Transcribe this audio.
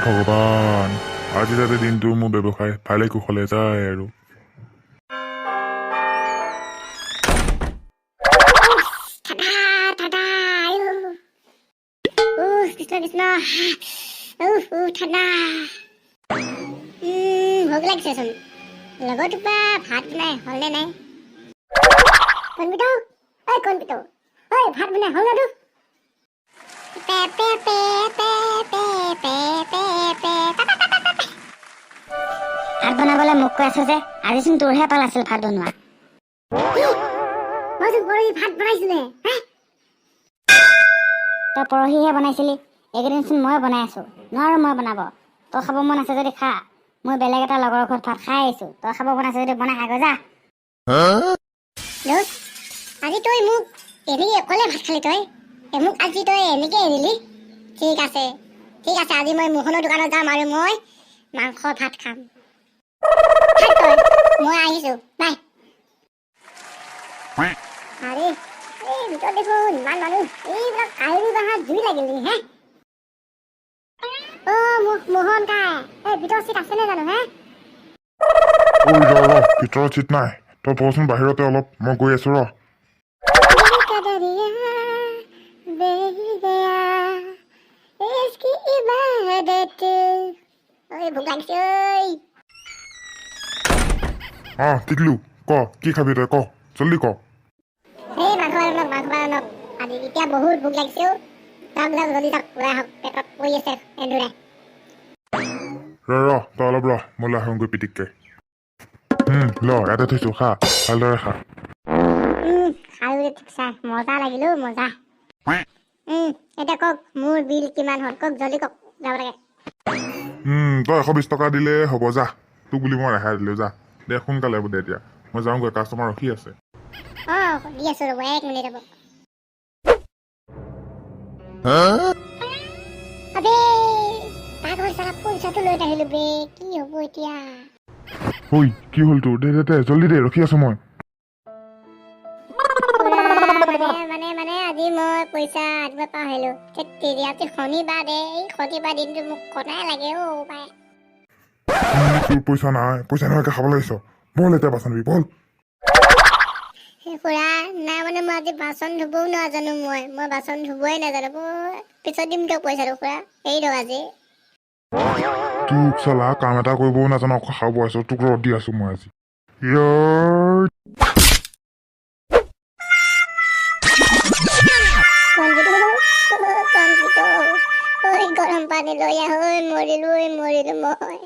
ভগৱান, আজি যাতে দিনটো মোৰ ব্যৱসায় ভালে কুশলে যায় আৰু। ঠাণ্ডা ঠাণ্ডা, আয়ো। উফ, কৃষ্ণ কৃষ্ণ, উফ উফ, ঠাণ্ডা। ভোক লাগিছেচোন। লগৰটোৰ পৰা ভাত বনাই হ'লনে নাই? কণপিতৌ, ঐ কণপিতৌ, ঐ ভাত বনাই হ'ল নে তোৰ? Pay pay pay pay pay pay pay pay পা পা পা পা পা। ভাত বনাবলৈ মোক কৈ আছ যে, আজিচোন তোৰহে পাল আছিল ভাত বনোৱা। কি? মইচোন পৰহি ভাত বনাইছিলোহে হে? তই পৰহিহে বনাইছিলি, এইকেইদিনচোন মই বনাই আছো। নোৱাৰো মই বনাব। তই খাব মন আছে যদি খা, মই বেলেগ এটা লগৰৰ ঘৰত ভাত খাই আহিছো। তই খাব মন আছে যদি বনাই খাগৈ যা। দোস্ত, আজি তই মোক এনেকে অকলে ভাত খালি তই? মোক আজি তই এনেকে এৰিলি? ঠিক আছে, ঠিক আছে, আজি মই মোহনৰ দোকানত যাম আৰু মই মাংস ভাত খাম। থাক তই, মই আহিছো, বাই। আৰে, এই ভিতৰত দেখোন ইমান মানুহ, এইবিলাক কাহিনী বাহাত জুই লাগিল নেকি হে? অ' মোহন কাই, এই ভিতৰত চিট আছেনে জানো হে? ঐ ৰ ৰ, ভিতৰত চিট নাই, তই বহচোন বাহিৰতে অলপ, মই গৈ আছো ৰ। दिल का दरिया बह गया, इसकी इबादत। ঐ ভোক লাগিছে ঐ। অঁ টিকলু, ক কি খাবি তই, ক জল্দি ক। এই মাংস ভাত আনক, মাংস ভাত আনক, আজি এতিয়া বহুত ভোক লাগিছে অ'। যাওক যাওক, জলদি যাওক, ওলাই আহক, পেটত পৰি আছে এন্দুৰে। ৰ ৰ, তই অলপ ৰ, মই লৈ আহোঁগৈ পিটিককে। ল, ইয়াতে থৈছো, খা, ভালদৰে খা। খালো দে ঠিক চাই, মজা লাগিল অ', মজা। এতিয়া কওক মোৰ বিল কিমান হ'ল, কওক জলদি কওক, যাব লাগে। তই 120 টকা দিলে হ'ব, যা, তোক বুলি মই ৰেহাই দিলো, যা দে সোনকালে দে, এতিয়া মই যাওঁগৈ, কাষ্টমাৰ ৰখি আছে। অঁ দি আছো ৰ'ব, এক মিনিট ৰ'ব। আবে পাগল চালা, পইচাটো লৈ নাহিলো বে, কি হ'ব এতিয়া? ঐ কি হ'ল তোৰ? দে দে দে জল্দি দে, ৰখি আছো মই। খুৰা, মানে মানে মানে আজি মই পইচা আনিব পাহৰিলো। ধেত তেৰি, আজি শনিবাৰ দে, এই শনিবাৰ দিনটো মোক কনাই লাগে অ' বাই। তোৰ পইচা নাই, পইচা নোহোৱাকে খাব লাগিছ, ব'ল এতিয়া বাচন ধুবি, ব'ল। খুৰা নাই, মানে মই আজি বাচন ধুবও নাজানো, মই বাচন ধুবই নাজানো। মই পিছত দিম দিয়ক পইচাটো খুৰা, এৰি দিয়ক আজি। তোক চালা কাম এটা কৰিবও নাজানো, আকৌ খাব আছো, তোক ৰ'দ দি আছো মই আজি। ইয়ৈ। কণপিতৌ, কণপিতৌ, ঐ গৰম পানী লৈ আহ, ঐ মৰিলো, ঐ মৰিলো মই।